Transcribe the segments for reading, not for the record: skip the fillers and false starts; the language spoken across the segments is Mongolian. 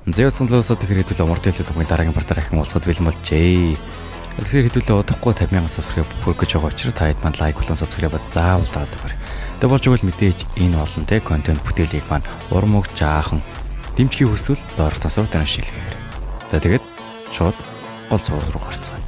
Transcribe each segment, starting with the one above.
Зөө саналуусаа тэгэхээр хэдүүлээ умард хэлээ түмний дараагийн партаар ахин уулзахад бэлэн болжээ. Тэгэхээр хэдүүлээ удахгүй 50,000 subscribe хүрэх гэж байгаа учраас та хэд маань лайк болон subscribe заавал дараад өгөөрэй. Тэг болж игэл мэдээж энэ олон те контент бүтээлийг маань урам өгч жаахан дэмжихийг хүсвэл доорх тасруу танай шилгээгээр. За тэгээд шууд гол цуврал руу гарцгаая.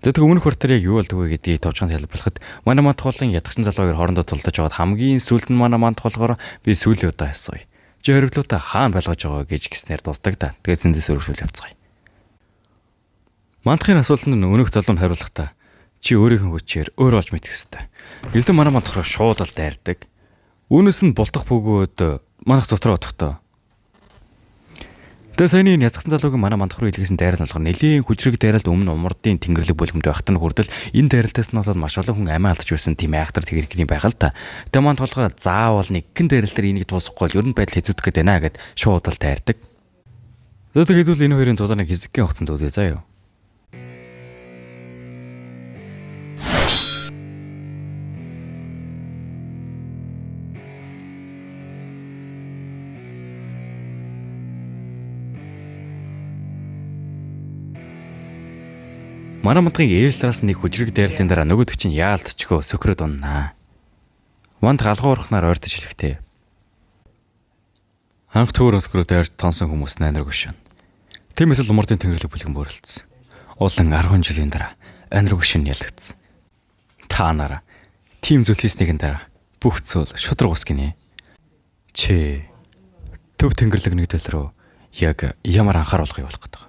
За тэг өмнөх хуртаар яг юу болдог вэ гэдгийг товчхон тайлбарлахад манай мандхуулын ядгсан залуу хоёр хоорондоо тулдаж яваад хамгийн сүүлд нь манай мандхуулгаар би сүүлийн удаа асууя. Чи хориглуудаа хаана байлгаж байгаа гэж гиснээр дуустдаг та. Тэгээд тэндээс өргөжлүүл явцгаая. Мандахын асуултанд нь өнөөх залуу нь хариулахдаа чи өөрийнхөө хүчээр өөр олж мэдэх ёстой. Гэлдэн манай мандах руу шууд л дайрдаг. Үүнээс нь бултах бөгөөд манах дотроо отохдоо. Тэгээ саяны энэ ядгсан залуугийн манай мандах руу илгээсэн дайрал болохоор нэлээн хүчрэг дайралд өмнө умардын тэнгэрлэг бүлгэмд байхад нь хүртэл энэ дайралтаас нь болоод маш олон хүн амиа алдаж байсан тийм айхтар тэгэрхний байхал та. Тэгээ манд болохоор заавал нэгэн дайрал дээр энийг дуусгахгүй бол ер нь байдал хэцүүдэх гээд байна гэд шууд л дайрдаг. Тэгээд хэдүүл энэ хоёрын тулааныг хэсэгхэн хугацаанд үзье заа юу. Манай мандгийн ээлжлраас нэг хүчрэг дайрлын дараа нөгөөдөг чинь яалтчгүй сөхрөд уннаа. Манд галгуу урахнаар ойртож хэлэхтэй. Анх төөр өтгөрөө дайрч тонсон хүмүүс найнарг шин. Тиймээс л умардын тэнгэрлэг бүлгэн бөөрөлдсөн. Улан 10 жилийн дараа анирг шин ялагдсан. Та нараа тийм зүйл хийснийхэн дараа бүх зүйл шудраг ус гинэ. Чи төв тэнгэрлэг нэгдэл рүү яг ямар анхааруулга явуулах гэдэг.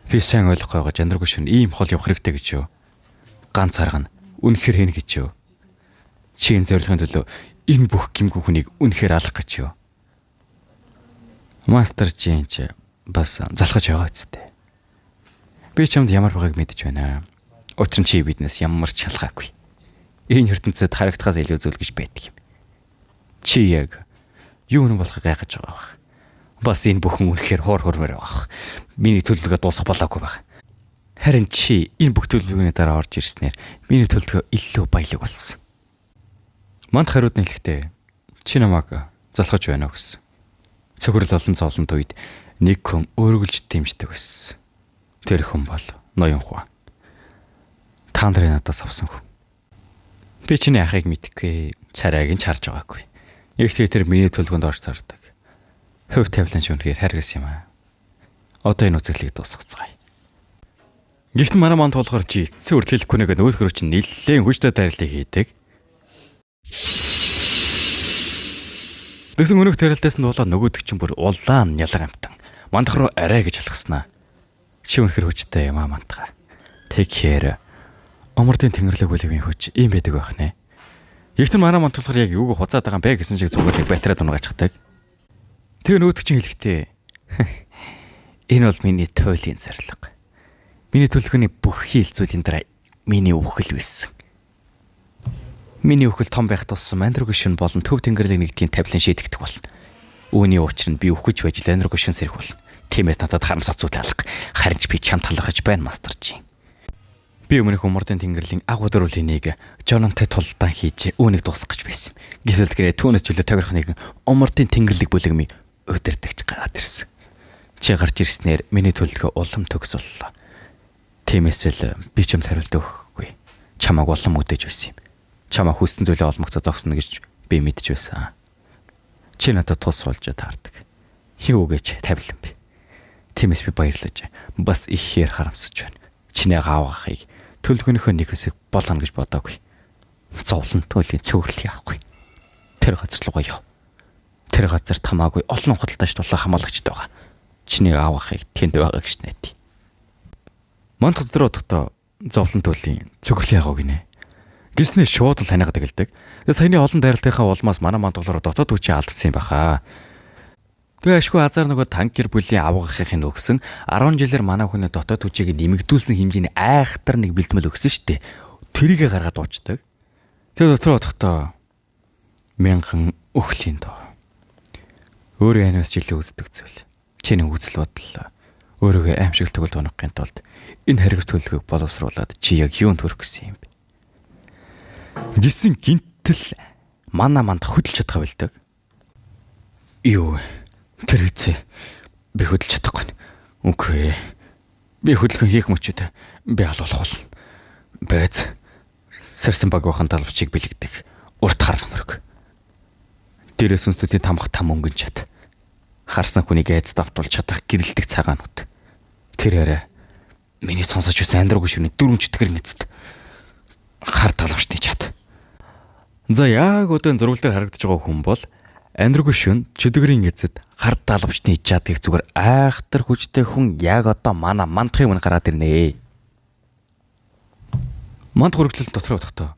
Би сайн ойлгохгүй байгаа жандаргүй шин ийм хол явах хэрэгтэй гэж юу? Ганц арга нь үнэхэр хийнэ гэж юу? Чи энэ зорилгын төлөө энэ бүх гимгүү хүнийг үнэхэр алах гэж юу? Мастер Жин ч бас залхаж байгаа үстэй. Би чамд ямар байгааг мэдэж байна. Учир нь чи биднээс ямар ч шалгаагүй. Энэ ертөнцид харагдахаас илүү зүйл гэж байдаг юм. Чи яг юу нэг болохыг гайхаж байгаа бах. Бас энэ бүхэн үнэхээр хоор хөрмөр байгаа. Миний төлөвлөгөө дуусах болоогүй байх. Харин чи энэ бүх төлөвлөгөөний дараа орж ирснээр миний төлөвлөгөө илүү баялаг болсон. Манд хариуд нь хэлэхдээ чи намайг залхаж байна уу гэсэн. Цөхрөл олон зовлонт үед нэг хүн өргөлж дэмждэг байсан. Тэр хүн бол ноён хуан. Та нарын надаас авсан хүн. Би чиний ахыг мэдэхгүй, царайг нь чарж байгаагүй. Ихтэй тэр миний төлгөнд орж тардаг. Хөв тавилан ч үнэхээр харгас юм аа. Одоо энэ үзэглийг дуусгацгаая. Гэхдээ манай манд тулгаар чи эцсийн хүртэл хэлэхгүй нэг нөөхөр чинь нэлээд хүчтэй дайрлыг хийдэг. Тэгсэн өнөөх дайралтаас нь болоод нөгөөдөг чинь бүр улаан нялга амтан. Мандах руу арай гэж алхаснаа. Чи үнэхэр хүчтэй юм аа мандгаа. Тэгэхээр Омордын тэнгэрлэг бүлгийн хүч ийм байдаг байх нэ. Гэхдээ манай манд тулгаар яг юуг хуцаад байгаа юм бэ гэсэн шиг зүгээр нэг батарейд унгаачдаг. Тэр нөгөөдөг чинь хэлэхдээ энэ бол миний туйлын зорилго. Миний төлөвлөгөөний бүх хийл зүйлийн дараа миний үхэл байсан. Миний үхэл том байх тусам андрог шин болон төв тэнгэрлэг нэгдгийн тавилан шийдэгдэх болно. Үүний учир нь би үхэж байж л андрог шин сэрэх болно. Тиймээс надад харамсах зүйл алга. Харин ч би чам талархаж байна, мастер Жин. Би өмнөх умардын тэнгэрлэгийн агуу дөрвөлнийг Жононтой тулдаан хийж үүнийг дуусгах гэж байсан юм. Гэтэл гэрээ түүнээс чөлөө тойрох нэгэн умардын тэнгэрлэг бүлэгмийн удирдагч гараад ирсэн. Чи гарч ирснээр миний төлөвлөгөө улам төгс боллоо. Тиймээс л би чамд хариулт өгөхгүй. Чамааг улам үдэж байсан юм. Чамаа хүссэн зүйлээ олмогцоо зогсно гэж би мэдэж байсан. Чи надад тус болж таардаг. Юу гэж тавилан бэ? Тиймээс би баярлаж бас ихээр харамсаж байна. Чиний gaавгахыг төлөвлөгөөнийхөө нэг хэсэг болгоно гэж бодоогүй. Зовлон төлөлийн цөөхрөл яахгүй. Тэр газар руугаа яв. Тэр газарт хамаагүй олон худалдаач тулах хамгаалагчтай байгаа. Чиний аавахыг тэнд байгаа гэж найдаа. Манд дотор удахтаа зовлон төлөлийн цөөхрөл яагаа гинэ. Гиснээ шууд л ханиагаад гэлдэг. Тэгээ саяны олон дайралтынхаа улмаас манай манд болохоор дотоод хүчээ алдсан юм баха. Тэгээ ашгүй азар нөгөө танк гэр бүлийн авгахын өгсөн 10 жилээр манай хүний дотоод хүчийг нэмэгдүүлсэн хэмжээний айхтар нэг бэлтгэл өгсөн шүү дээ. Тэрийгэ гаргаад уучдаг. Тэгээ дотор бодохдоо мянган өхлийн доо. Өөрөө аниас жилээ үздэг зүйл. Чиний үзэл бодол өөрийгөө аимшиг төгөлд унахын тулд энэ харгас төлөвлөгөөг боловсруулад чи яг юунд хүрэх гэсэн юм бэ? Гисэн гинтэл Мана манд хөдөлж чадах байлдаг. Юу тэр хэзээ би хөдөлж чадахгүй. Үгүй ээ. Би хөдөлгөөн хийх мөчөд би алуулах болно. Байз сарсан баг бахан талбчийг бэлэгдэх урт хар нөмрөг. Дээрээс үнсдүүдийн тамх там өнгөн чад. Харсан хүнийг айц давтуулж чадах гэрэлтэх цагаанууд. Тэр арай миний сонсож байсан амьдрууг шүний дөрвөн чөтгөр нэцэд хар талвчны чад. За яг одоо энэ зургал дээр харагдаж байгаа хүн бол Андргүй шүн чөдгөрийн эзэд хар далавчны чад гэх зүгээр айхтар хүчтэй хүн яг одоо мана мандахын өмнө гараад ирнэ. Манд гөрөглөл дотор удахтаа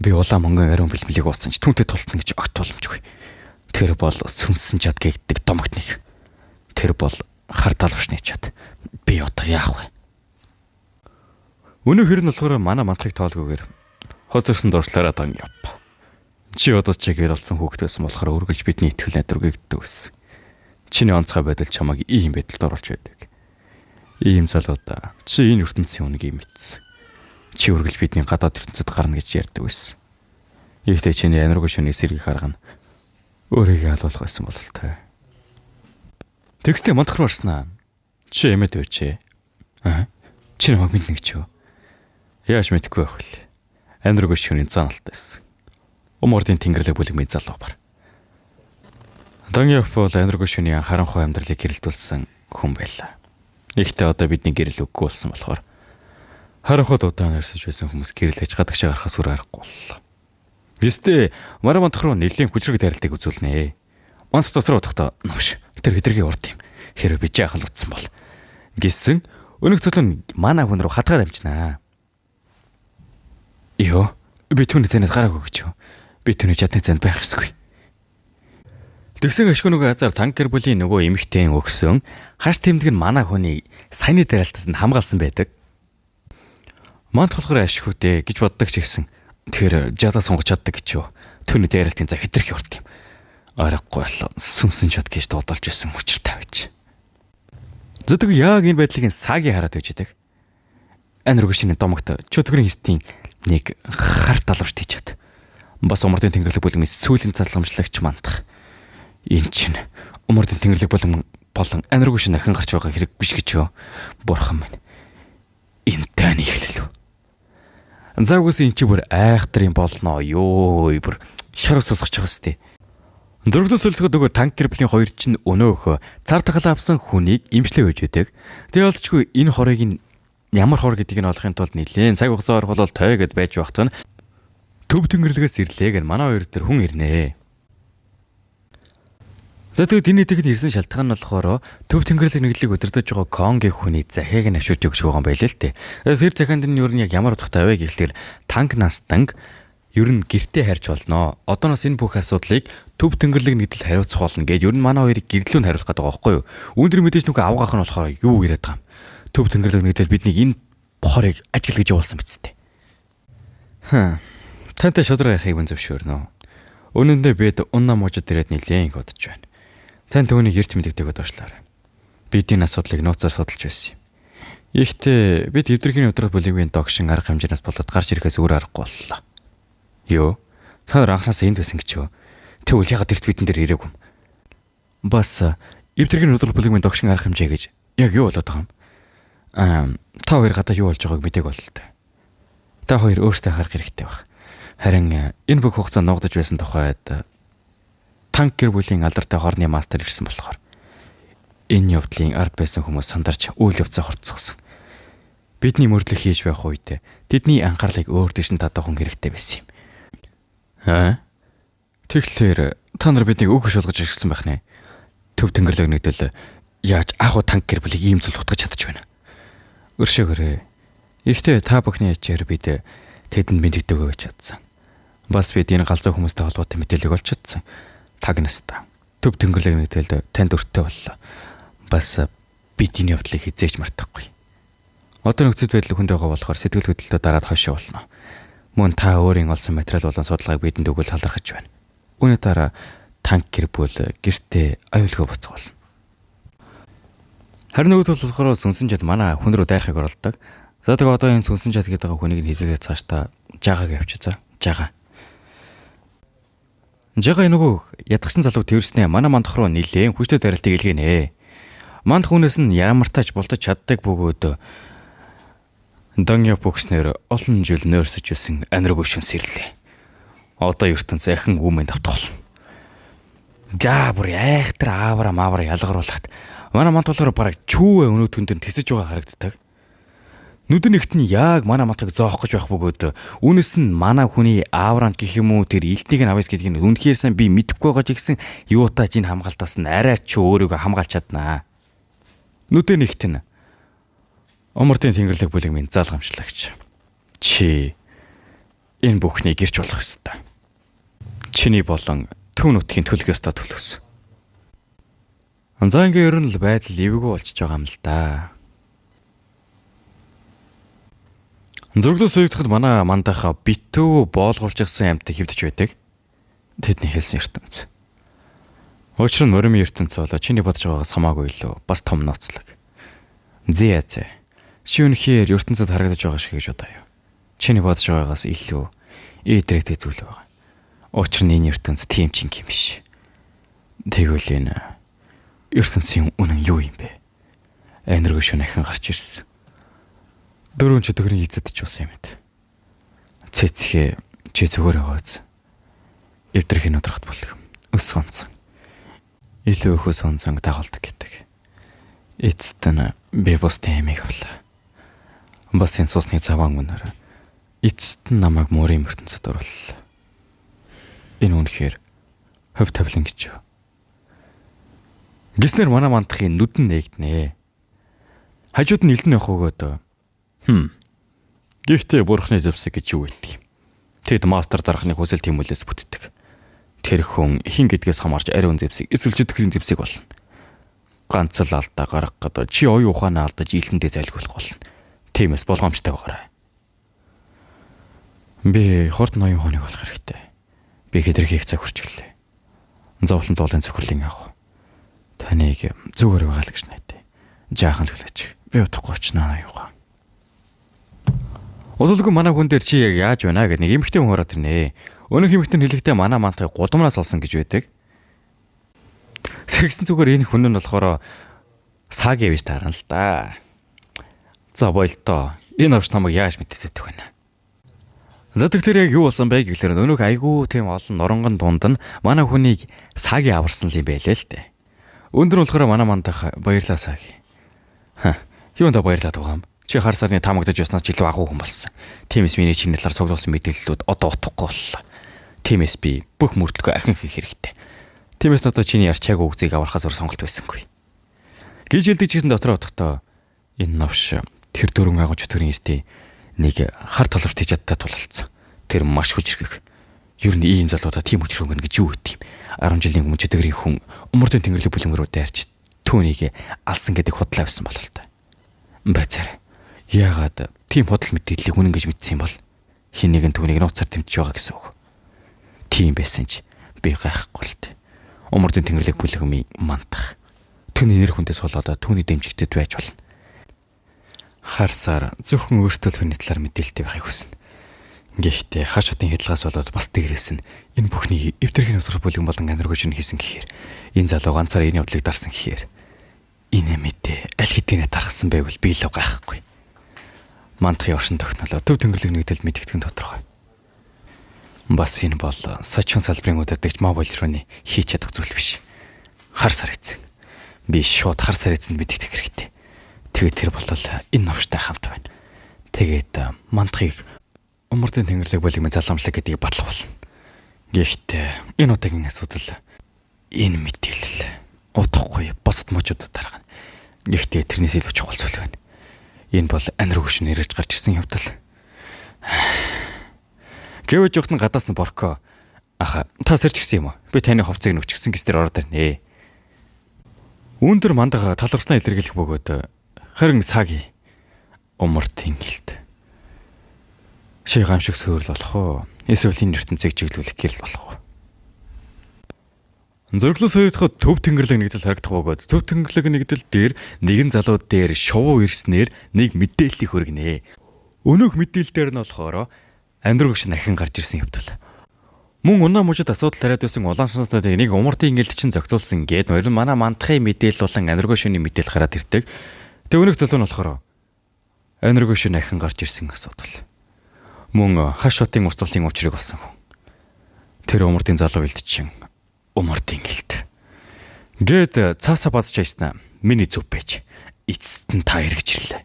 би улаан мөнгөн ариун бэлмэлийг уусан ч түүнтэй тултна гэж огт боломжгүй. Тэр бол сүнсэн чад гэгдэг домогт нэг. Тэр бол хар далавчны чад. Би одоо яах вэ? Өнөө хэр нь болохоор манай мандахыг тоолгүйгээр хоцорсон дуршлаараа дан яв. Чи одоо чи гэр олсон хүүхэд байсан болохоор үргэлж бидний итгэл найдвар гэгддэг байсан. Чиний онцгой байдал чамайг ийм байдалд оруулж байдаг. Ийм залуудаа чи энэ ертөнцийн үнийг мэдсэн. Чи үргэлж бидний гадаад ертөнцид гарна гэж ярьдаг байсан. Ихтэй чиний амиргүй шөнийг сэргийх арга нь өөрийгөө алуулах байсан бололтой. Тэгстэй мандах руу орснаа. Чи эмээд байжээ. Аа. Чи намайг мэднэ гэж юу? Яаж мэдэхгүй байх вэ? Амиргүй шөний заналт байсан. Умардын тэнгэрлэг бүлэг мэд залуу бар. Данги бол амиргүй шөний харанхуй амьдралыг гэрэлтүүлсэн хүн байлаа. Ихтэй одоо бидний гэрэл үггүй болсон болохоор харанхуйд удаан өрсөж байсан хүмүүс гэрэл хийж гадагшаа гарахаас өөр аргагүй боллоо. Гэстэй мараа мандах руу нэлийн хүчрэг дайралтыг үзүүлнэ. Манд дотор удахтаа новш тэр хэдэргийн урд юм. Хэрвээ би жаахан утсан бол гисэн өнөг цөлөн манай хүн рүү хатгаад амжинаа. Йоо би түүний зэнээс гараагүй гэж юу? Би түүний чадны зэнд байх ёсгүй. Тэгсэн ашгүй нөгөө азар танк гэр бүлийн нөгөө эмэгтэйн өгсөн хаш тэмдэг нь манай хүний саяны дайралтаас нь хамгаалсан байдаг. Манд болохоор ашгүй дээ гэж боддог ч гэсэн. Тэгэхээр жадаа сонгож чаддаг гэж юу? Түүний дайралтын за хэтэрхий урт юм. Аргагүй болоо сүнсэн чад гэж дуудалж байсан учиртай байж. Зөдөг яг энэ байдлыг сагийн хараад байж идэг. Ан рүүгшний домогт чөтгөрийн хистийн нэг хар талавч тийч чад. Бас умардын тэнгэрлэг бүлгийн сүүлийн залгамжлагч мандах. Энэ чинь умардын тэнгэрлэг болон ан рүүгшин ахин гарч байгаа хэрэг биш гэж юу? Бурхан минь. Энэ таны эхлэл үү? За үгүйс энэ чи бүр айхтар юм болноо ёо бүр шар сусгах байгаа сте. Зөрөглөө солиход нөгөө танк гэр бүлийн хоёр чинь өнөөх цар тахал авсан хүнийг имжлээ байж байдаг. Тэгээ олцгүй энэ хорыг нь ямар хор гэдгийг нь олохын тулд нэлээд цаг хугацаа орох бол той гэд байж багт нь төв тэнгэрлэгээс ирлээ гэн манай хоёр дээр хүн ирнэ. За тэгэд энэ тэгэд ирсэн шалтгаан нь болохоор төв тэнгэрлэг нэглэлийг удирдах байгаа Конгийн хүний захиаг нь авчирч өгч байгаа юм байл л дээ. Тэр захианд нь ер нь яг ямар утгатай вэ гэхлээр танк настанг ер нь гэртээ харьж болно. Одооноос энэ бүх асуудлыг төв тэнгэрлэг нэгдэл хариуцах болно гэд ер нь манай хоёрыг гэрлүүн хариулах гэдэг байгаа байхгүй юу? Үүн дэр мэдээж нүгөө авгаах нь болохоор юу яриад байгаа юм? Төв тэнгэрлэг нэгдэл биднийг энэ хорыг ажиглаж гэж явуулсан биз дээ. Хаа. Тантай шудраг ярихыг мөн зөвшөөрнө. Үнэн дээр бид унна муужид ирээд нэлээд их удаж байна. Тань түүнийг эрт мэддэг доошлаарай. Бид энэ асуудлыг нууцаар судалж байсан юм. Ихтэй бид эвдрэхийн өдрөх бүлгийн догшин арга хэмжээнээс болоод гарч ирэхээс өөр аргагүй боллоо. Юу? Та нар анхнаасаа энд байсан гэж юу? Тэгвэл яагаад эрт бидэн дээр ирээгүй юм? Бас эвдрэхийн өдрөх бүлгийн догшин арга хэмжээ гэж яг юу болоод байгаа юм? Аа, та хоёр гадаа юу болж байгааг мэдээг бололтой. Та хоёр өөрсдөө харах хэрэгтэй байх. Харин энэ бүх хугацаа нуугдаж байсан тухайд танк гэр бүлийн алдартай хорны мастер ирсэн болохоор энэ явдлын ард байсан хүмүүс сандарч үйл явцаа хорцгосон. Бидний мөрдлөх хийж байх үед тэдний анхаарлыг өөр дэш нь татах хүн хэрэгтэй байсан юм. Аа? Тэгэхээр та нар биднийг өөх шулгаж ирсэн байх нэ. Төв тэнгэрлэг нэгдэл яаж аах уу танк гэр бүлийг ийм зүйл утгаж чадчих байна. Өршөөгөрөө. Ихтэй та бүхний ачаар бид тэдэнд мэддэг өгч чадсан. Бас бид энэ галзуу хүмүүстэй холбоотой мэдээллийг олж чадсан. Таг настай. Төв тэнгэрлэг нэгдэлд танд өртөө боллоо. Бас бид энэ явдлыг хизээч мартахгүй. Одоо нөхцөл байдал хүнд байгаа болохоор сэтгэл хөдлөлтөд дараад хойшоо болно. Мөн та өөрийн олсон материал болон судалгааг бидэнд өгвөл талархаж байна. Үүний дараа танк гэр бүл гэртээ аюулгүй буцах болно. Харин нөгөө тул болохоор сүнсэн чад манай хүн рүү дайрахыг оролддог. За тэгээ одоо энэ сүнсэн чад гэдэг хүнийг нь хэдүүлээ цаашдаа жаагааг явчих за. Жаага. Жага нөгөө ядгсан залуу тэрснээ манай мандах руу нилээн хүчтэй дайралтыг илгээнэ. Мандах хүнээс нь ямартаач булдаж чаддаг бөгөөд Данья бөгснөр олон жил нойрсож исэн анирг өшин сэрлээ. Одоо ертөнц ахин үүмэн давтах болно. За бүр айхтар аавра маавра ялгаруулахад манай манд болохоор бараг чүүвэ өнөөтгөн дээр тэсэж байгаа харагддаг. Нүдэн нэгт нь яг манай мантыг зоох гэж байх бөгөөд үүнээс нь манай хүний аавранд гэх юм уу тэр элднийг нь авъя гэдгийг нь үнэхээр сайн би мэдэхгүй байгаа ч гэсэн юутаач энэ хамгаалтаас нь арай ч өөрийгөө хамгаалж чаднаа. Нүдэн нэгт нь Омордын тэнгэрлэг бүлэг минь залгамжлагч. Чи энэ бүхнийг гэрч болох ёстой. Чиний болон төв нутгийн төлөх ёстой төлөс. За ингээ ер нь л байдал эвгүй болчихж байгаа юм л да. Зөрглөөс сүйтгэхэд манай мандаха битүү боолгуулчихсан амьтад хөвдөж байдаг. Тэдний хэлсэн ертөнц. Учир нь мөрөмийн ертөнц бол чиний бодож байгаагаас хамаагүй илүү бас том нууцлаг. Зээ зээ. Чи үнэхээр ертөнцөд харагдаж байгаа шиг гэж бодоё. Чиний бодож байгаагаас илүү ээдрэгтэй зүйл байгаа. Учир нь энэ ертөнц тийм ч юм биш. Тэгвэл энэ ертөнцийн үнэн юу юм бэ? Аниргүй шөнө ахин гарч ирсэн. Дөрөв чөтгөрийн эзэд ч бас юм эд. Цэцхээ чи зүгээр яваац. Эвдрхийн өдрөхт бүлэг. Өс онцон. Илүү их өс онцон дагуулдаг гэдэг. Эцэст нь би бусдын амийг авлаа. Бас энэ цусны заваан үнээр эцэст нь намайг мөрийн ертөнцид орууллаа. Энэ үнэхээр хувь тавилан гэж юу. Гиснэр манай мандахын нүдэн нээгднэ. Хажууд нь элдэн явах өгөөд. Гэхдээ бурхны зэвсэг гэж юу гэдэг юм. Тэд мастер дарахны хүсэл тэмүүлээс бүтдэг. Тэр хүн хэн гэдгээс хамаарч ариун зэвсэг эсвэл чөтгөрийн зэвсэг болно. Ганц л алдаа гаргах гэдэг чи оюун ухаанаа алдаж илтэндээ зайлгуулах болно. Тиймээс болгоомжтой байгаарай. Би хурд ноён ухааныг олох хэрэгтэй. Би хэтэрхий их цаг хүрчгэлээ. Зовлон дуулын цохирлын авах. Таныг зүгээр байгаа л гэж найдаа. Жаахан л хүлээч. Би утахгүй очноо ноён ухаан. Удалгүй манай хүн дээр чи яг яаж байна гэд нэг эмэгтэй хүн ороод ирнэ. Өнөөх эмэгтэй нь хэлэхдээ манай мантайг гудамнаас олсон гэж байдаг. Тэгсэн зүгээр энэ хүн нь болохоор саг явж таарна л да. За болтоо. Энэ овч намайг яаж мэддэг вэ? За тэгэхээр яг юу болсон бэ гэхлээр өнөөх айгүй тийм олон нуранган дунд нь манай хүнийг саги аварсан л юм байлээ л дээ. Өндөр болохоор манай мандах баярлаа саги. Ха, юунда баярлаад байгаа юм? Чи хар сарны таамагдаж байснаас ч илүү агуу хүн болсон. Тиймээс миний чиний талаар цуглуулсан мэдээллүүд одоо утгагүй боллоо. Тиймээс би бүх мөрдлөгөө ахин хийх хэрэгтэй. Тиймээс надад чиний арчаагүй үгзийг аврахаас өөр сонголт байсангүй. Гэж хэлдэг ч гэсэн дотроо утгатай энэ новш тэр дөрвөн агуу чөтгөрийн эстийн нэг хар талбарт хийж чадтаа тулалцсан. Тэр маш хүчрхэг. Ер нь ийм залуудаа тийм хүчрхэг гэнэ гэж юу гэдэг юм. 10 жилийн өмнө чөтгөрийн хүн умардын тэнгэрлэг бүлэм рүү дайрч түүнийг алсан гэдэг худлаа байсан болол та. Байцаарай. Яагаад тийм худал мэдээллийг үнэн гэж мэдсэн юм бол хин нэгэн түүнийг нууцаар дэмжиж байгаа гэсэн үг. Тийм байсан ч би гайхгүй л дээ. Умардын тэнгэрлэг бүлэгмийн мантах. Түүний нэр хүндээс болоод түүний дэмжигтэд байж болно. Харсаар зөвхөн өөртөө л хүний талаар мэдээлэлтэй байхыг хүснэ. Гэхдээ хаш хотын хядлагаас болоод бас дээрээс нь энэ бүхнийг эвдэрхийн нутгаар бүлэгэн болон аниргууч нь хийсэн гэхээр энэ залуу ганцаараа энэ явдлыг дарсан гэхээр энэ мэдээ аль хэдийнэ тархсан байвал би л гайхгүй. Мандахын оршин тогтнолоо төв тэнгэрлэг нэгдэлд мэдэгдэх нь тодорхой. Бас энэ бол сочхон салбарын удирдагч Мобайл рууны хийж чадах зүйл биш. Хар сар эзэн. Би шууд хар сар эзэнд мэдэгдэх хэрэгтэй. Тэгээд тэр бол энэ новштой хамт байна. Тэгээд мандахыг умардын тэнгэрлэг бүлэг минь залгамжлаг гэдгийг батлах болно. Гэхдээ энэ удаагийн асуудал энэ мэдээлэл удахгүй бусад мужуудад таргана. Гэхдээ тэрнээс илүү чухал зүйл байна. Энэ бол анир өгш нэрэж гарч ирсэн явдал. Гэвэж явахт нь гадаас нь Борко. Аха, та сэрч гисэн юм уу? Би таны хувцыг нүчгсэн гэс тэр ороод ирнэ. Үүн дээр мандага талархснаа илэрхийлэх бөгөөд харин саги умартын гэлт. Чи гамшиг сөөрл болох уу? Эсвэл энэ ертөнцийг чиглүүлэх гэрэл болох уу? Зөрглөөс хоёрдоход төв тэнгэрлэг нэгдэл харагдах бөгөөд төв тэнгэрлэг нэгдэл дээр нэгэн залуу дээр шувуу ирснээр нэг мэдээллийг хүргэнэ. Өнөөх мэдээлэл дээр нь болохоор андрог өгш нахин гарч ирсэн явдал. Мөн унаа мужид асуудал тариад байсан улаан сонснуудыг нэг умардын ингэлд чинь зохицуулсан гээд ер нь манай мандахын мэдээлэл болон аниргоо шөнийн мэдээлэл гараад ирдэг. Тэг өнөөх төлөв нь болохоор аниргоо шөн ахин гарч ирсэн асуудал. Мөн хаш хотын урсгалын учрыг олсон хүн. Тэр умардын залуу илд чинь умардын ингэлд. Гээд цаасаа базж хайснаа миний зүв байж эцэст нь та эргэж ирлээ.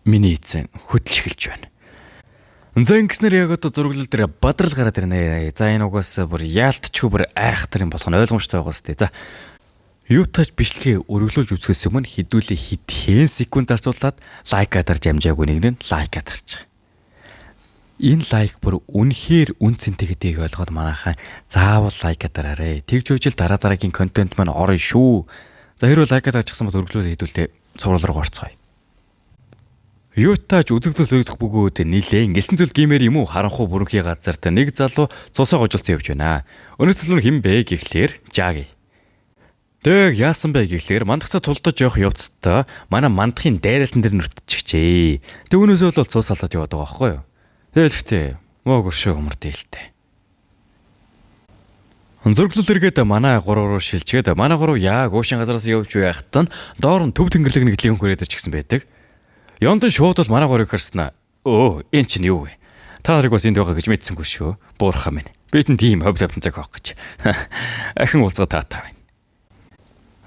Миний эзэн хөдөлж эхэлж байна. За ингэснээр яг одоо зураглал дээр бадрал гараад ирнэ. За энэ угаас бүр яалтчгүй бүр айхтар юм болох нь ойлгомжтой байгаа сте. За юу тач бичлэгээ өргөлүүлж үзэхээс өмнө хэдүүлээ хэдхэн секунд зарцуулаад лайкаа дарж амжаагүй нэг нь лайкаа дарчих. Энэ лайк бүр үнэхээр үн цэнтэй гэдгийг ойлгоод манайхаа заавал лайкаа дараарэ. Тэгж үжил дараа дараагийн контент маань орно шүү. За хэрвээ лайкаа дарчихсан бол өргөлүүлээ хэдүүлээ цуврал руу орцгоё. Юутаач үзэгдэл өргөх бөгөөд нилээн гисэн зүйл гимээр юм уу харанхуй бүрэнхий газарт нэг залуу цусаа гожуулсан явж байна. Өнөөдөр залуу нь хэн бэ гэхлээр Жаги. Тэг яасан бэ гэхлээр мандахта тулдаж явах явцдаа манай мандахын дайралтан дээр нүртчихжээ. Тэг үүнээс бол цус салаад яваад байгаа байхгүй юу? Тэгэл ихтэй мөөг өршөө өмөр дээлтэй. Зөрглөл эргээд манай гурав руу шилжгээд манай гурав яг уушин газараас явж байхад нь доор нь төв тэнгэрлэг нэгдлийн хүн хүрээд ирчихсэн байдаг. Ёндон шууд бол манай гурыг харснаа. Өө, эн чинь юу вэ? Та нарыг бас энд байгаа гэж мэдсэнгүй шүү. Буурхаа минь. Бидэнд тийм хов тавьсан цаг авах гэж. Ахин уулзгаа таатай байна.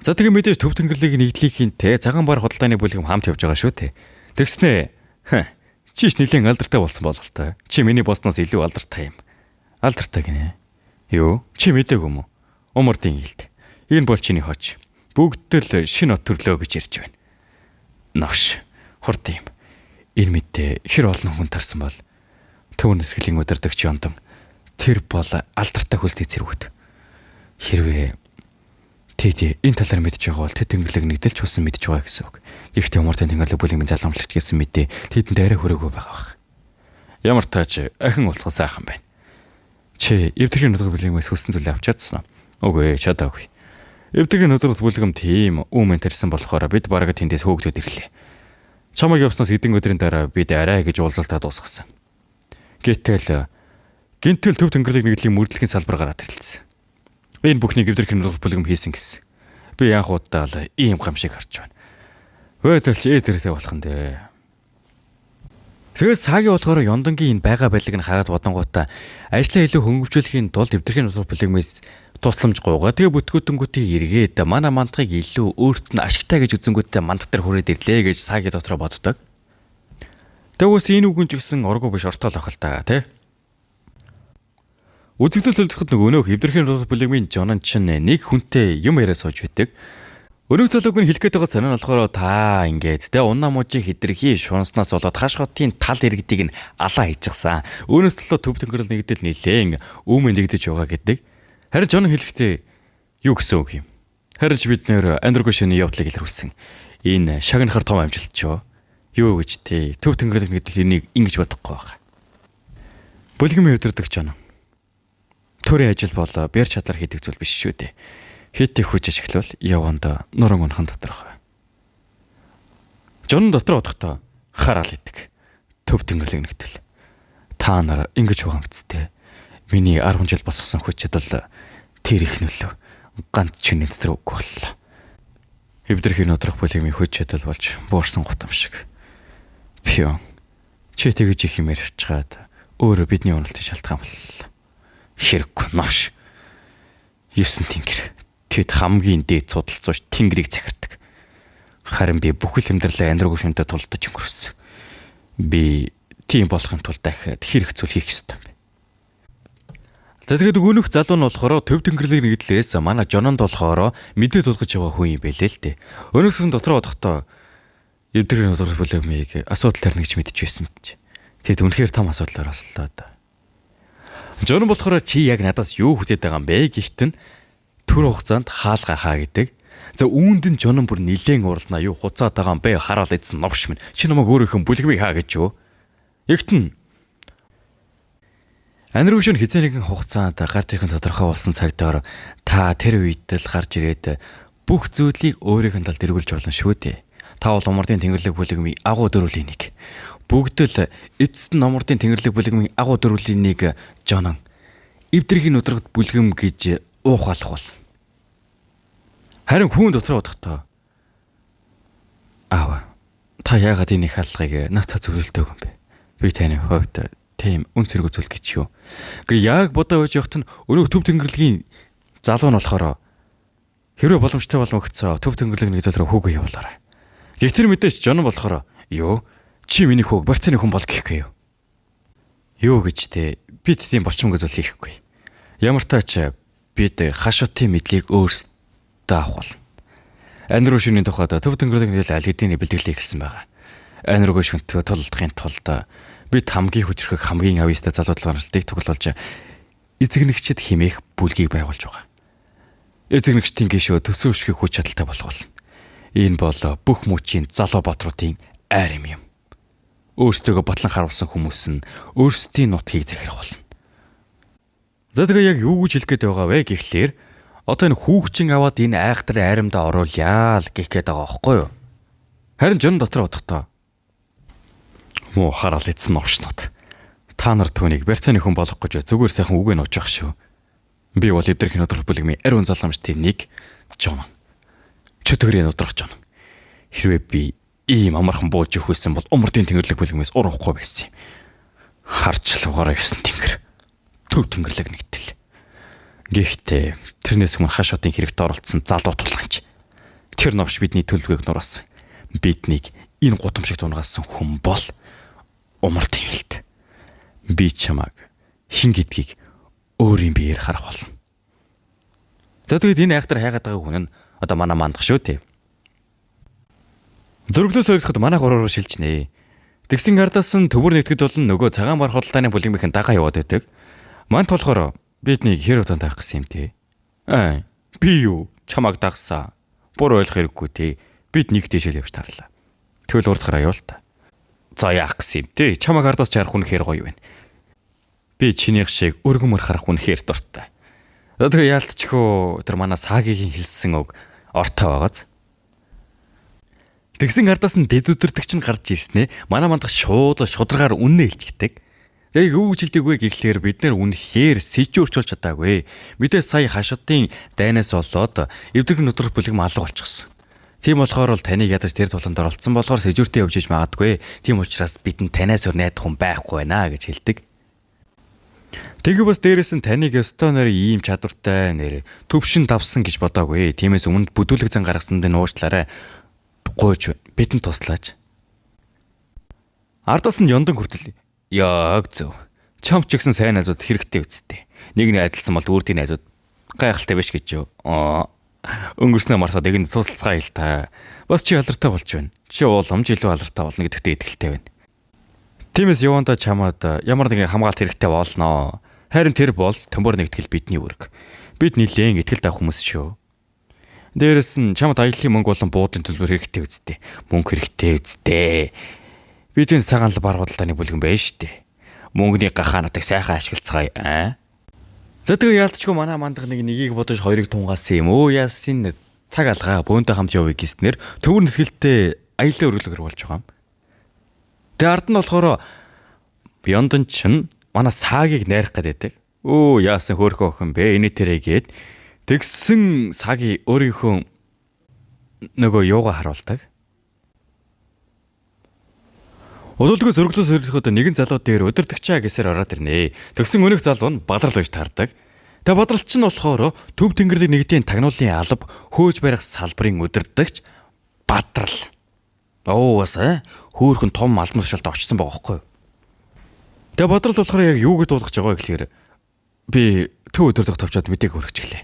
За тэгээ мэдээж төв тэнгэрлэг нэгдлийнхэнтэй цагаан бар худалдааны бүлгэм хамт явж байгаа шүү те. Тэгснэ. Чи ч нэлээд алдартай болсон бололтой. Чи миний босноос илүү алдартай юм. Алдартай гинэ. Юу? Чи мдээгүй юм уу? Умардын илд. Энэ бол чиний хоч. Бүгд л шинэ от төрлөө гэж ярьж байна. Новш. Хурд юм. Энэ мэдээ хэр олон хүн тарсан бол төв нисгэлийн удирдагч Ёндон тэр бол алдартай хөлтэй цэргүүд. Хэрвээ тэд энэ талаар мэдж байгаа бол тэд тэнгэрлэг нэгдэлч хүссэн мэдж байгаа гэсэн үг. Гэхдээ умартын тэнгэрлэг бүлгийн залгамжлагч гэсэн мэдээ тэдэнд арай хүрээгүй байгаа бах. Ямар таач ахин уулзах сайхан байна. Чи эвдэрхийн нутаг бүлгэмээс хүссэн зүйлээ авч чадсан уу? Үгүй ээ, чадаагүй. Эвдэрхийн нутаг бүлгэм тийм үүмэн тарьсан болохоор бид бараг тэндээс хөөгдөд ирлээ. Чамайг явснаас хэдэн өдрийн дараа бид арай гэж уулзалтаа дуусгасан. Гэтэл гинтэл төв тэнгэрлэг нэгдлийн мөрдлөгийн салбар гараад ирлээ. Энэ бүхнийг эвдэрхийн нутаг бүлгэм хийсэн гэсэн. Би анх удаа л ийм гам шиг харж байна. Вөөдөлч ээдэртэй болох нь дээ. Тэгээд сагийн болохоор Ёндонгийн энэ байгаа байдлыг нь хараад бодонгуудаа ажлаа илүү хөнгөвжүүлэхийн тулд эвдэрхийн нутаг бүлгэмээс тусламж гуйгаа. Тэгээ бүтгүүтэнгүүтийг эргээд манай мандахыг илүү өөрт нь ашигтай гэж үзэнгүүтээ мандах дээр хүрээд ирлээ гэж сагийн дотроо боддог. Тэгвээс энэ үгэн ч гэсэн оргуу биш ортол ах л та тий. Үзэгдэл төлөвлөхөд нөгөө нөх эвдэрхийн нутаг бүлгэмийн жонон чинь нэг хүнтэй юм яриа сууж байдаг. Өрөг залууг нь хэлэх гээд байгаа санаа нь болохоор та ингээд тэ унаа мужийн хитрхи шунснаас болоод хаш хотын тал иргэдийг нь алаа хийчихсан. Үүнээс төлөө төв төнгөрөл нэгдэл нилээн үүмэн нэгдэж байгаа гэдэг. Харин Жон хэлэхдээ юу гэсэн үг юм? Харин ч бид нэр Андрго шины явдлыг илрүүлсэн. Энэ шагнахар том амжилт ч юу? Юу гэж тий төв төнгөрөл нэгдэл энийг ингэж бодохгүй байгаа. Бүлгэмийн өдөрдөгч Жон. Төрийн ажил бол бэр чадлаар хийдэг зүйл биш шүү дээ. Хит их хүч ашиглавал яванд нуран унах нь тодорхой. Жон дотор бодохдоо хараал идэг. Төв тэнгэрлэг нэгтэл. Та нар ингэж байгаа мэт. Миний 10 жил босгосон хүч чадал тэр их нөлөө ганц чиний дотор үгүй боллоо. Эвдэрхийн нудрах бүлгэмийн хүч чадал болж буурсан гутам шиг. Пион чи тэгэж их юм ярьчгаад өөрөө бидний уналтын шалтгаан боллоо. Хэрэггүй новш. 9 тэнгэр. Тэд хамгийн дээд судалцууч тэнгэрийг захирдаг. Харин би бүхэл амьдралаа амьдраагүй шөнөдөө тулдаж өнгөрсөн. Би тийм болохын тулд дахиад хэрэг зүйл хийх ёстой юм. За тэгэхээр нөгөөх залуу нь болохоор төв тэнгэрлэг нэгдлээс манай Жононд болохоор мэдээ тулгаж байгаа хүн юм байлээ л дээ. Өнөөхсөн дотроо бодохдоо эвдрийн нутгаар бүлээмийг асуудал тарина гэж мэдэж байсан чи. Тэгэд үнэхээр том асуудлаар ослоо да. Жон болохоор чи яг надаас юу хүсэж байгаа юм бэ гихтэн төр хугацаанд хаалга хаа гэдэг. За үүнд нь Жонон бүр нилээн уурлнаа юу хуцаад байгаа юм бэ хараал эдсэн новш минь. Чи намайг өөрийнхөө бүлгэмийг хаа гэж юу? Ягтэн Анирвш нь хизээ нэгэн хугацаанд гарч ирэх нь тодорхой болсон цаг доор та тэр үед л гарч ирээд бүх зүйлийг өөрийнх нь талд эргүүлж болно шүү дээ. Та бол умардын тэнгэрлэг бүлгэмийн агуу дөрвөлийн нэг. Бүгд л эцэст нь умардын тэнгэрлэг бүлгэмийн агуу дөрвөлийн нэг Жонон. Эвдрхийн нударгад бүлгэм гэж уух алах бол. Харин хүн дотроо бодохдоо аава та яагаад энэ их аллагыг надад зөвлөлтөөг юм бэ? Би таны хувьд тийм үн цэрэг үзүүл гэж юу? Гэ яг бодоо байж явахт нь өнөөх төв тэнгэрлэгийн залуу нь болохоор хэрвээ боломжтой бол мөгцөө төв тэнгэрлэг нэг төлрөө хүүгээ явуулаарай. Гэхдээ тэр мэдээч Жон болохоор юу чи миний хүүг барьцааны хүн бол гэхгүй юу? Юу гэж те бид тийм болчмог зүйл хийхгүй. Ямар тач бид хашуутын мэдлийг өөрсдөө авах болно. Анируу шүний тухайд төв тэнгэрлэг нэгдэл аль хэдийн бэлтгэлээ эхэлсэн байгаа. Анирууг шүнтгөө тулалдахын тулд бид хамгийн хүчрхэг хамгийн авьяастай залуу талыг тоглуулж эзэгнэгчд химээх бүлгийг байгуулж байгаа. Эзэгнэгчдийн гишүү төсөв өшгийг хүч чадалтай болгоно. Энэ бол бүх мөчийн залуу баатруудын айр юм юм. Өөрсдийгөө батлан харуулсан хүмүүс нь өөрсдийн нутгийг захирах болно. За тэгээ яг юу гэж хэлэх гээд байгаа вэ гэхлээр одоо энэ хүүхчин аваад энэ айхтар айрамдаа оруулъя л гэх гээд байгаа аахгүй юу? Харин жон дотор бодохдоо муу хараал эцэн новшнууд. Та нар түүнийг барьцааны хүн болгох гэж зүгээр сайхан үгээ нууж явах шүү. Би бол эвдрэх нудрах бүлэгмийн ариун залгамжтын нэг Жон. Чөтгөрийн нудрах Жон. Хэрвээ би ийм амархан бууж өгөх байсан бол умардын тэнгэрлэг бүлгэмээс урахгүй байсан юм. Харчлуугаараа 9 тэнгэр. Төв тэнгэрлэг нэгтэл. Гэхдээ тэрнээс өмнө хашаатын хэрэгт оролцсон залуу тулганч. Тэр новш бидний төлөвлөгөөг нураасан. Биднийг энэ гудамжигт унгаасан хүн бол умардын хэлт. Би чамааг хин гэдгийг өөрийн биеэр харах болно. За тэгэд энэ айхтар хайгаад байгаа хүн нь одоо манай мандах шүү дээ. Зөрөглөөс ойрхоход манай гурав руу шилжнэ. Тэгсэн ардаас нь төвөр нэгтгэд болон нөгөө цагаан бар худалдааны бүлгэмийнхэн дагаа яваад байдаг. Мант болохоор биднийг хэр удаан таах гэсэн юм те. Аа, би юу? Чамааг дагсаа. Бур ойлгох хэрэггүй те. Бид нэг дэшэл явж тарлаа. Тэгвэл урд гараа явуул та. За яах гэсэн юм те. Чамааг ардаас чарах үнэхээр гоё байна. Би чинийх шиг өргөмөр харах үнэхээр дуртай. Тэгээ яалтчхөө тэр манай саагийн хэлсэн үг ортой байгааз. Тэгсэн ардаас нь дэд өдөртөгч нь гарч ирснээ манай мандах шууд шударгаар үннээ хэлчихдэг. Тэгээ юу гэж хэлдэг вэ гэхлээр бид нэр үнэхээр сэжүүрч болж чадаагүй. Мэдээ сая хашуудын дайнаас болоод эвдрэг нудрах бүлэг алга болчихсон. Тийм болохоор бол таныг ядаж тэр туланд оролцсон болохоор сэжүүртэй явж иж магадгүй. Тийм учраас бидэнд танаас өөр найдах хүн байхгүй байна гэж хэлдэг. Тэгээ бас дээрэс нь таныг ёстой нэр ийм чадвартай нэр төвшин давсан гэж бодоогүй. Тиймээс өмнөд бүдүүлэг зан гаргасан дээр нуучлаарай. Гуйж бидэнд туслаач. Ардаас нь ёндан хүртэл яг зөв. Чамд ч гэсэн сайн найзууд хэрэгтэй үсттэй. Нэг нь адилсан бол үрдийн найзууд гайхалтай биш гэж юу. Аа. Өнгөрснөө мартаад эгэнд тусалцгаа хэл та. Бас чи алдартай болж байна. Чи уламж илүү алдартай болно гэдэгтээ итгэлтэй байна. Тиймээс явандаа чамаад ямар нэгэн хамгаалт хэрэгтэй болноо. Харин тэр бол төмөр нэгтгэл бидний үүрэг. Бид нилээн итгэл авах хүмүүс шүү. Дээрэс нь чамд аяллаа мөнгө болон буудлын төлбөр хэрэгтэй үсттэй. Мөнгө хэрэгтэй үсттэй. Бидний цагаан л бар худалдааны бүлгэн байна шүү дээ. Мөнгөний гахаануудыг сайхан ашиглацгаая аа. За тэгээ яалтчгүй манай мандах нэг нэгийг бодож хоёрыг тунгаасан юм. Өө яасын цаг алгаа бөөнтэй хамт явъя гэснээр төвөр нэтгэлтэй аяллаа өргөлөөр болж байгаа юм. Тэгээ ард нь болохоор Бёндон чин манай саагийг найрах гэдэг. Өө яасан хөөрхөн охин бэ? Эний тэрэгээд тэгсэн саги өөрийнхөө нөгөө юугаа харуулдаг. Удалгүй зөрөглөөс өргөхөд нэгэн залуу дээр өдөртөгчаа гэсээр ороод ирнэ. Тэгсэн өнөх залуу нь бадрал байж таардаг. Тэгээ бадралч нь болохоор төв тэнгэрлэг нэгдийн тагнуулын алба хөөж барих салбарын өдөрдөгч бадрал. Оо бас хөөхөн том албан тушаалд очсон байгаа байхгүй юу? Тэгээ бадрал болохоор яг юу гэж дуулгаж байгаа вэ гэхээр би төв өдөрдөх товчоод мэдээг өргөжлээ.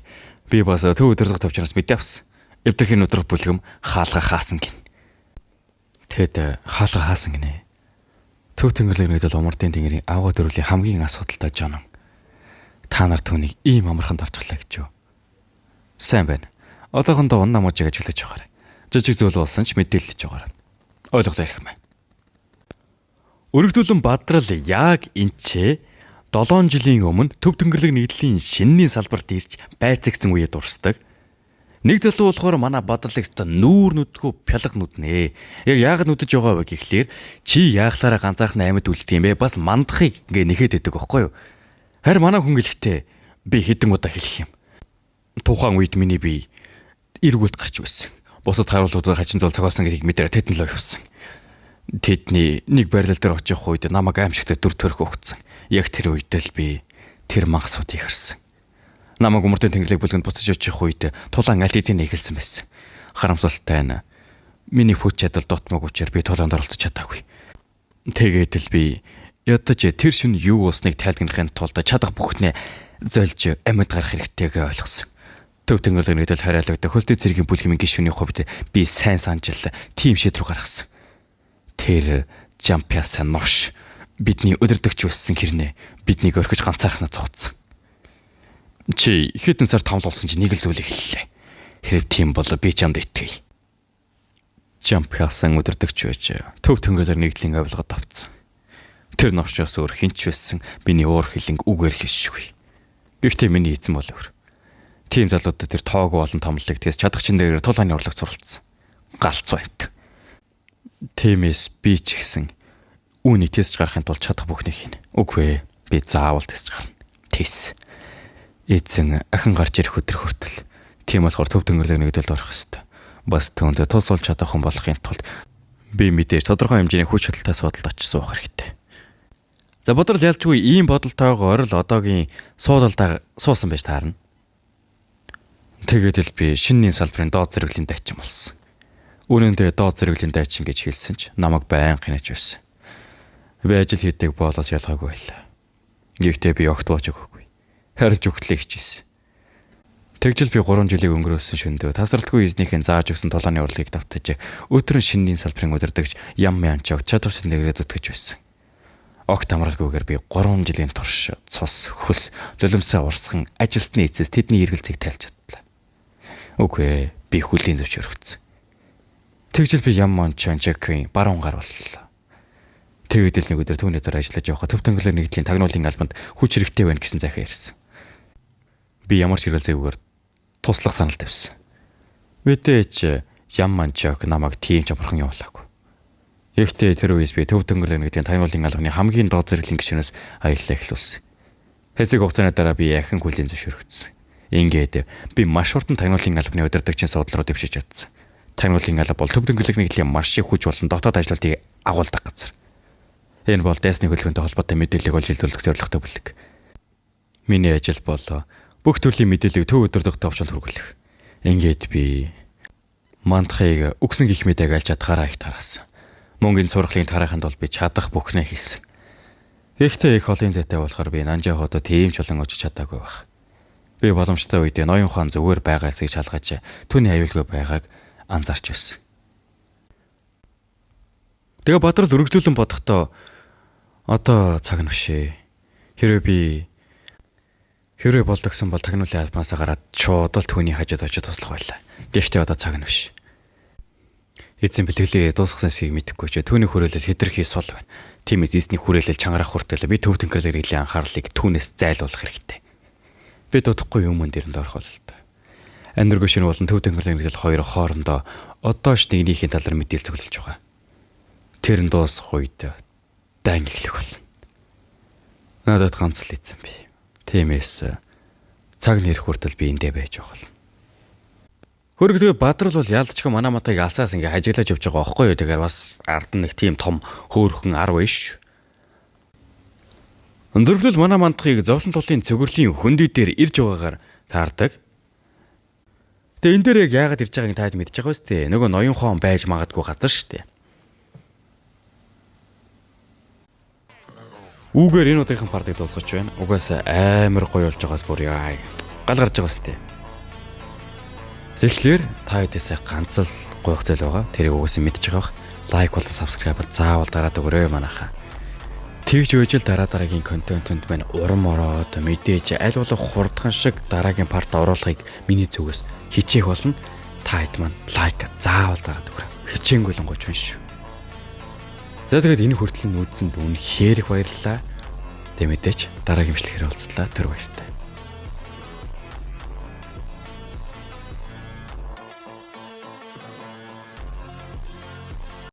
Би бас төв өдөрдөх товчноос мэдээ авсан. Эвдэрхийн өдрөх бүлгэм хаалга хаасан гин. Тэд хаалга хаасан гинэ. Төв тэнгэрлэг нэгдэл умардын тэнгэрийн авгаа дөрвлийн хамгийн асуудалтай жонон. Та нар түүнийг ийм амархан дарчглаа гэж юу? Сайн байна. Одоохондоо унна мужиг ажиллаж байгаарай. Жижиг зүйл болсон ч мэдээлж байгаарай. Ойлголоо ярих юм. Өргөдүүлэн бадрал яг энчээ 7 жилийн өмнө төв тэнгэрлэг нэгдлийн шинний салбарт ирж байцаагцсан үеэ дурсдаг. Нэг залуу болохоор манай бадралыг өстө нүүр нүдгүү пялга нүднэ. Яг яагаад нүдэж байгаа вэ гэхлээр чи яахлаараа ганцаархан амьд үлдэх юм бэ? Бас мандахыг ингээ нэхэд байдаг байхгүй юу? Харин манай хүн гэлэхдээ Би хэдэн удаа хэлэх юм. Тухайн үед миний бие эргүүлд гарч байсан. Бусад харуулуудаар хачин зол цогоосон гэдгийг мэдэрэ тэдэн л явсан. Тэдний нэг байрлал дээр очих үед намайг аимшигтай дүр төрх өгцөн. Яг тэр үед л би тэр мангасуудыг харсан. Намайг өмөртөн тэнгэрлэг бүлгэнд буцаж очих үед тулаан аль хэдийн эхэлсэн байсан. Харамсалтай нь миний хүч чадал дутмаг учраас би тулаанд оролцож чадаагүй. Тэгээд л би ядаж тэр шөнө юу болсныг тайлгнахын тулд чадах бүхнээ зольж амьд гарах хэрэгтэйг ойлгосон. Төв тэнгэрлэг нэгдэл хариалагдах хөлтэй цэргийн бүлгийн гишүүний хувьд би сайн санжил тийм шийдвэр гаргасан. Тэр Жампиасан новш бидний өдөрдөгч өссөн хэрнээ биднийг орхиж ганцаархнаа зугтсан. Чи хэдэн сар томлуулсан чи нэг л зүйлийг хэллээ. Хэрв тийм бол би чамд итгэе. Жампиасан өдөрдөгч байж төв тэнгэрлэг нэгдлийн авилгад автсан. Тэр новшоос өөр хинч байсан миний уур хилэнг үгээр хэлшгүй. Гэхдээ миний эзэн бол өөр. Тийм залуудад тэр тоогүй олон томлог тэгс чадах чин дээр тулааны урлаг суралцсан. Галзуу амт. Тиймээс би ч гэсэн үүнийг тестж гаргахын тулд чадах бүхнийг хийнэ. Үгүй ээ, би заавал тестж гарна. Тэс. Эзэн ахин гарч ирэх өдөр хүртэл. Тийм болохоор төв тэнгэрлэг нэгдэлд орох ёстой. Бас түүнд тус болж чадах хүн болохын тулд би мэдээж тодорхой хэмжээний хүч чадалтай суудалд очиж суух хэрэгтэй. За бодрол ялжгүй ийм бодолтойгоор л одоогийн суудалдаа суусан байж таарна. Тэгээд л би шинийн салбарын доод зэрэглэлийн дайчин болсон. Үнэн дээр доод зэрэглэлийн дайчин гэж хэлсэн ч намайг байнга хянаж байсан. Би ажил хийдэг боолоос ялгаагүй байлаа. Гэхдээ би огт бууж өгөөгүй. Харин ч өгтлээ хичээсэн. Тэгжил би 3 жилийг өнгөрөөсөн шөндөө тасралтгүй эзнийхэн зааж өгсөн тулааны урлагийг давтаж өдрөн шинийн салбарын удирдагч Ям Янчог чадвар сэндэгээр зүтгэж байсан. Огт амралгүйгээр би 3 жилийн турш цус, хөлс, нулимсаа урсган ажилтны эцэс тэдний эргэлзээг тайлж чадлаа. Үгүй ээ, би хүлийн зөвшөөрөгдсөн. Тэгжил би Ям Янчогийн баруун гар боллоо. Тэгээд л нэг өдөр түүний дор ажиллаж явахад төв тэнгэрлэг нэгдлийн тагнуулын албанд хүч хэрэгтэй байна гэсэн захиа ирсэн. Би ямар ч хэрэгэлзээгүйгээр туслах санал тавьсан. Мэдээж Ям Манчог намайг тийм ч амархан явуулаагүй. Гэхдээ тэр үеэс би төв тэнгэрлэг нэгдлийн тагнуулын албаны хамгийн доод зэрэглэлийн гишүүнээс аяллаа эхлүүлсэн. Хэсэг хугацааны дараа би ахин хүлийн зөвшөөрөгдсөн. Ингээд би маш хурдан тагнуулын албаны удирдагчийн суудлал руу дэвшиж чадсан. Тагнуулын алба бол төв тэнгэрлэг нэгдлийн маш их хүч болон дотоод ажлуудыг агуулдаг газар. Энэ бол дайсны хөдөлгөөнтэй холбоотой мэдээллийг олж илрүүлэх зорилготой бүлэг. Миний ажил бол бүх төрлийн мэдээллийг төв удирдах товчонд хүргүүлэх. Ингээд би мандахыг үгсэн гих мэдээг алж чадхаараа их тараасан. Мөнгөний сургалын тараахын тулд би чадах бүхнээ хийсэн. Гэхдээ их олон зайтай болохоор би Нанжаа хотод тийм ч олон очиж чадаагүй байх. Би боломжтой үед ноён хаан зүгээр байгаа эсэгийг шалгаж түүний аюулгүй байгааг анзаарч байсан. Тэгээ Бадрал өргөжлүүлэн бодохдоо одоо цаг нь биш ээ. Хэрвээ би болдогсон бол тагнуулын албанаасаа гараад шууд л түүний хажууд очиж туслах байлаа. Гэхдээ одоо цаг нь биш. Эзэн бэлтгэлээ дуусгасан эсхийг мэдэхгүй ч түүний хүрээлэл хэтэрхий сул байна. Тиймээс эзний хүрээлэл чангарах хүртэл би төв тэнгэрлэг нэгдлийн анхаарлыг түүнээс зайлуулах хэрэгтэй. Би дутхгүй юм дэрэнд орох бололтой. Амьдргүй шинэ болон төв тэнгэрлэг нэгдэл хоёр хоорондоо одоо ч нэгнийхээ талаар мэдээлэл цуглуулж байгаа. Тэр нь дуусах үед дайн эхлэх болно. Надад ганц л эзэн бий. Тиймээс цаг нэрх хүртэл би эндээ байж байгаа болно. Хөргөдөө Бадрал бол яалтчгүй манай матыг алсаас ингээ ажиглаж явж байгаа байхгүй юу. Тэгэхээр бас ард нь нэг тийм том хөөрхөн ар биш. Өндөрлөл манай мандахыг зовлон тулын цөгөрлийн хөндөй дээр ирж байгаагаар таардаг. Тэгээ энэ дээр яг яагаад ирж байгааг таад мэдж байгаа үстэй. Нөгөө ноён хоон байж магадгүй газар шүү дээ. Үүгээр энэ удаагийн партыг дуусгаж байна. Угаасаа амар гоё болж байгаас бүр яа. Гал гарч байгаа үстэй. Тэгэхээр та хэдээсээ ганц л гуйх зүйл байгаа. Тэрийг угаасаа мэдж байгаа бах. Лайк болон subscribe заавал дараад өгөөрэй манайхаа. Тэгж үеж л дараа дараагийн контентэнд маань урам ороод мэдээж аль болох хурдхан шиг дараагийн парт оруулахыг миний зүгээс хичээх болно. Та хэд маань лайк заавал дараад өгөөрэй. Хичээнгүй л гоч байна шүү. За тэгээд энэ хүртэл нь үзсэнд үнэхээр их баярлалаа. Тэг мэдээж дараагийн бичлэгээр уулзлаа. Тэр баяртай.